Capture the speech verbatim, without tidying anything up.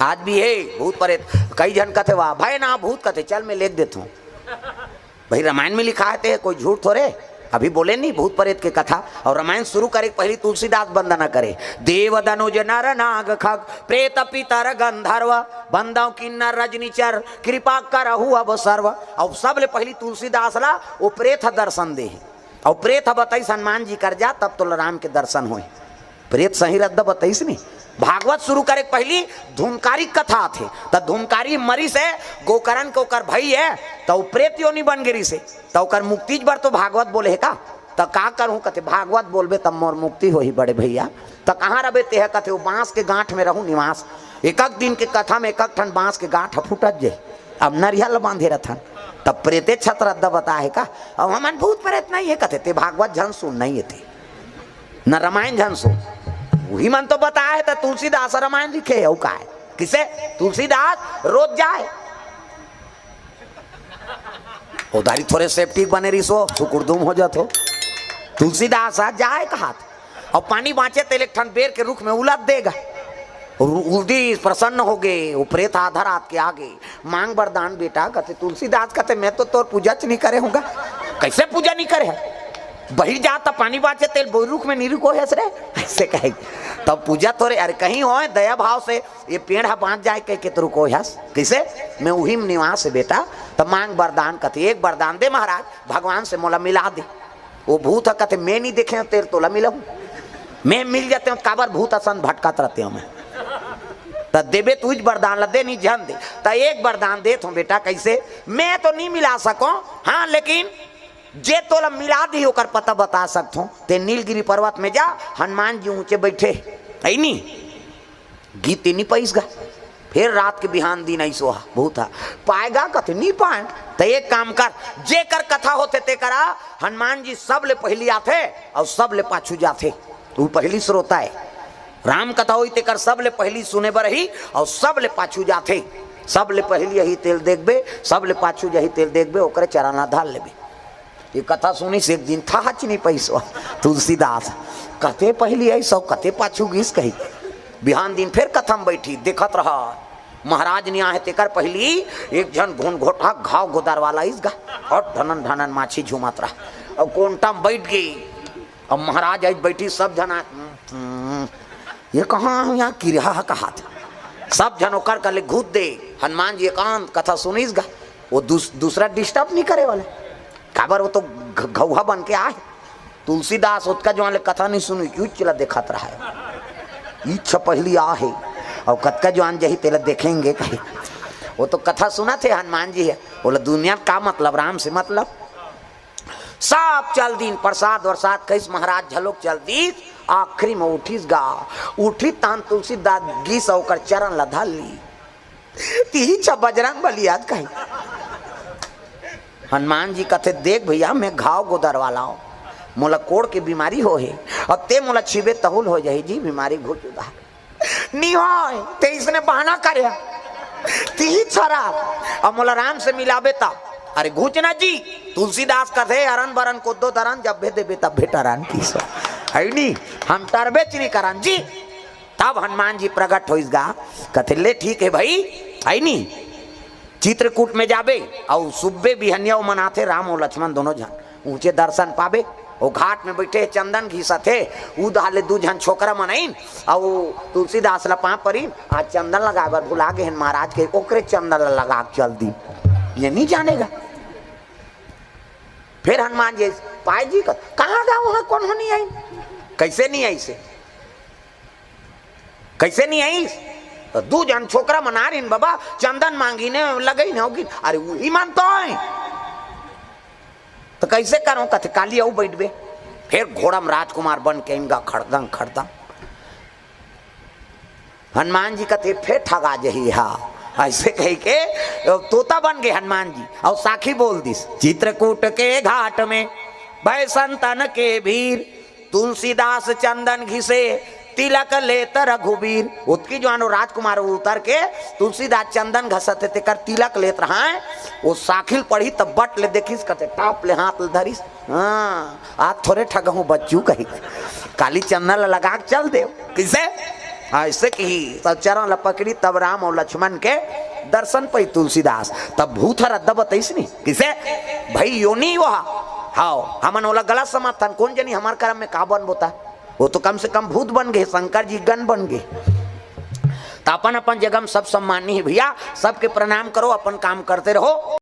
आज भी हे भूत परेत। कई झन कथे, "वाह भाई ना भूत," कथे, "चल मैं लेख देथों।" भाई, रामायण में लिखा हे, ते कोई झूठ थोरे। अभी बोले नहीं भूत परेत के कथा। और रामायण शुरू करे के पहली तुलसीदास वंदना करे, "देव दनुज नर नाग खग, प्रेत पितर गंधर्व, बंदव किन्नर रजनीचर, कृपा करहु अब सर्व।" और सबले पहली तुलसीदास ला वो प्रेत ह दर्शन दे हे। और प्रेत ह बताइस, "हनुमान जी कर जा, तब तो राम के दर्शन होए।" प्रेत सही रद्दा बताइस नहीं। भागवत शुरू करे के पहली धुनकारी कथा आथे, त धुनकारी मरिस हे, गोकरण के ओकर भई हे, त वो प्रेत योनि बन गे रिस हे, त ओकर मुक्ति बर तो भागवत बोले हे का? त का करहूं कथे, "भागवत बोलबे तब मोर मुक्ति होही बड़े भैया।" त कहाँ रबे तेह कथे, "वो बांस के गांठ में रहूं निवास।" एकक दिन के कथा में एकक ठन बांस के गांठ ह फूटत जे। अब नरिया ल बांधे रथन, तब प्रेते छत रद्दा बता हे का? अब हमन भूत प्रेत नहीं हे कथे, "ते भागवत झन सुन नहीं हे ते, न रामायण झन सुन।" उही मन तो बता हे, त तुलसीदास रामायण लिखे हे, अउ का हे? किसे? तुलसीदास रोज जाए। उधारी थोरे सेप्टिक बने रिस हो, सुकुरदुम हो जात हो। तुलसीदास आज जाए कहात, और पानी बांचे तेल एक ठन बेर के रुख में उलद देगा। और उलदी प्रसन्न हो गए, वो प्रेत आधा रात के आ गए, "मांग वरदान बेटा।" कथे तुलसीदास, कथे, "मैं तो तोर पूजा च नहीं करे हूँगा।" "कैसे पूजा नहीं करे है? बहिर जा त पानी बांचे तेल बोई रुख में नहीं रुको है रे।" ऐसे कहे। तब पूजा तोरे, अरे कहीं होए दया भाव से, "ये पेड़ ह बांच जाए कह के तो रुको हस, कैसे?" "मैं उही में निवास है बेटा।" "तब मांग वरदान।" कथे, "एक वरदान दे महाराज, भगवान से मोला मिला दे।" वो भूत ह कथे, "मैं नहीं देखे हूँ तेल तोला मिला हूँ, मैं मिल जाते हूँ, काबर भूत असन भटकत रहते हूँ मैं।" त देबे तुझ वरदान ला दे, नहीं झन दे। त एक वरदान देत हूँ बेटा, कैसे? "मैं तो नहीं मिला सको, हाँ लेकिन जे तोला मिला दी ओकर पता बता सकत हूँ। ते नीलगिरी पर्वत में जा, हनुमान जी ऊंचे बैठे, है नी?" गीत नहीं पाइस गा। फिर रात के बिहान दिन ऐसो हा, भूत हा, "पाएगा?" कथे, "नहीं पाए।" त एक काम कर, जेकर कथा होथे ते करा, हनुमान जी सबले पहली आथे और सबले पाछू जाथे। तू पहली श्रोता है। राम कथा होई तेकर सबले पहली सुने बर ही और सबले पाछू जाथे। सबले पहली यही तेल देखबे, सबले पाछू यही तेल देखबे, ओकरे चरण ला धर लेबे। ये कथा सुनिस एक दिन, थाहच नहीं पाइस तुलसीदास, कते पहली आइस, कते पाछू गिस कही। बिहान दिन फिर कथा में बैठी, देखत रहा, महाराज नहीं आहे तेकर पहली एक झन घुनघोटा घाव गोदर वाला आइस गा, और ढनन ढनन माछी झूमत रहा, और कोंटा में बैठ गई। अब महाराज आइस बैठी, सब झन आ, "हम्म, ये कहाँ यहाँ किरहा कहात?" सब झन ओकर कले घुस दे। हनुमान जी एकांत कथा सुनिस गा, वो दूस-, दूसरा डिस्टर्ब नहीं करे वाले। काबर वो तो घ-, घौहा बन के आहे। तुलसीदास ओतका जवान ले कथा नहीं सुनी, क्यों चिला देखत रहा है। इच्छा पहली आ है, और कतका जवान जही तेला देखेंगे कही। वो तो कथा सुनत हे हनुमान जी हे, बोला, "दुनिया का मतलब, राम से मतलब।" सब चल दीन, प्रसाद वरसाद कहिस, महाराज झलोक चल दीस। आखिरी में उठिस गा, उठी तान तुलसीदास गिस, ओकर चरण ला धर ली। तिही छ बजरंग बली आज कही। हनुमान जी कथे, "देख भैया, मैं घाव गोदर वाला हूँ, मोला कोड़ के बीमारी हो हे, अब ते मोला छीबे तहुल हो जाही जी, बीमारी घुच उदा।" "नी होय, ते इसने बहाना करे, तिही छरा, अब मोला राम से मिलाबे तब।" "अरे घुच ना जी।" तुलसीदास कथे, "अरन बरन कोद्दो दरन, जब भे देबे तब भे टरन।" किसो है नी, हम टरबे च नी करन जी। तब हनुमान जी प्रगट होइस गा, कथे, "ले ठीक है भाई, है नी, चित्रकूट में जाबे, अउ सुब्बे बिहनिया ओमन आथे, राम अउ लक्ष्मण दोनों झन, ऊंचे दर्शन पाबे।" वो घाट में बैठे चंदन घिसत हे, उधार ले दू झन छोकरा मन आइन, अउ तुलसीदास ला पाँव परिन, "आज चंदन लगाए बर भुला गे हन महाराज के, ओकरे चंदन ला लगा के चल दी, ये नहीं जानेगा।" फिर हनुमान जी, "पाए जी का, कहाँ गा वहाँ, कोनो नहीं आइन?" "कैसे नहीं आइस हे?" "कैसे नहीं आइस? दू झन छोकरा मन आरिन बाबा, चंदन मांगिन, लगइन होगिन।" "अरे उही मन तो आए।" "तो कैसे करो?" कथे, "काली अउ बैठबे।" फिर घोड़ा में राजकुमार बन के आइन गा, खड़दंग खड़दंग। हनुमान जी कथे, "फेर ठगा जही हा।" ऐसे कह के तोता बन गए हनुमान जी, और साखी बोल दिस, "चित्रकूट के घाट में भय संतन के भीर, तुलसीदास चंदन घिसे, तिलक लेत रघुबीर।" ओतकी जवान वो राजकुमार उतर के तुलसीदास चंदन घसत हे, तेकर तिलक लेत रहा है। वो साखी ल पढ़ी तब बट ले देखिस, कथे, टाप ले हाथ ले धरिस, "हाँ, आज थोरे ठगहूँ बच्चू," कही, "काली चंदन ल लगा के चल देव।" किसे? हाँ, ऐसे कि सब चरण ला पकड़ी, तब राम और लक्ष्मण के दर्शन पई तुलसीदास। तब भूत हर अद्दा बताइस नी, किसे? भाई योनि वह। हाव, हमन ओला गलत समझथन, कोन जनी हमर करम में का बन बोता। वो तो कम से कम भूत बन गए, शंकर जी गन बन गए। तो अपन अपन जगह में सब सम्मानी है भैया, सबके प्रणाम करो, अपन काम करते रहो।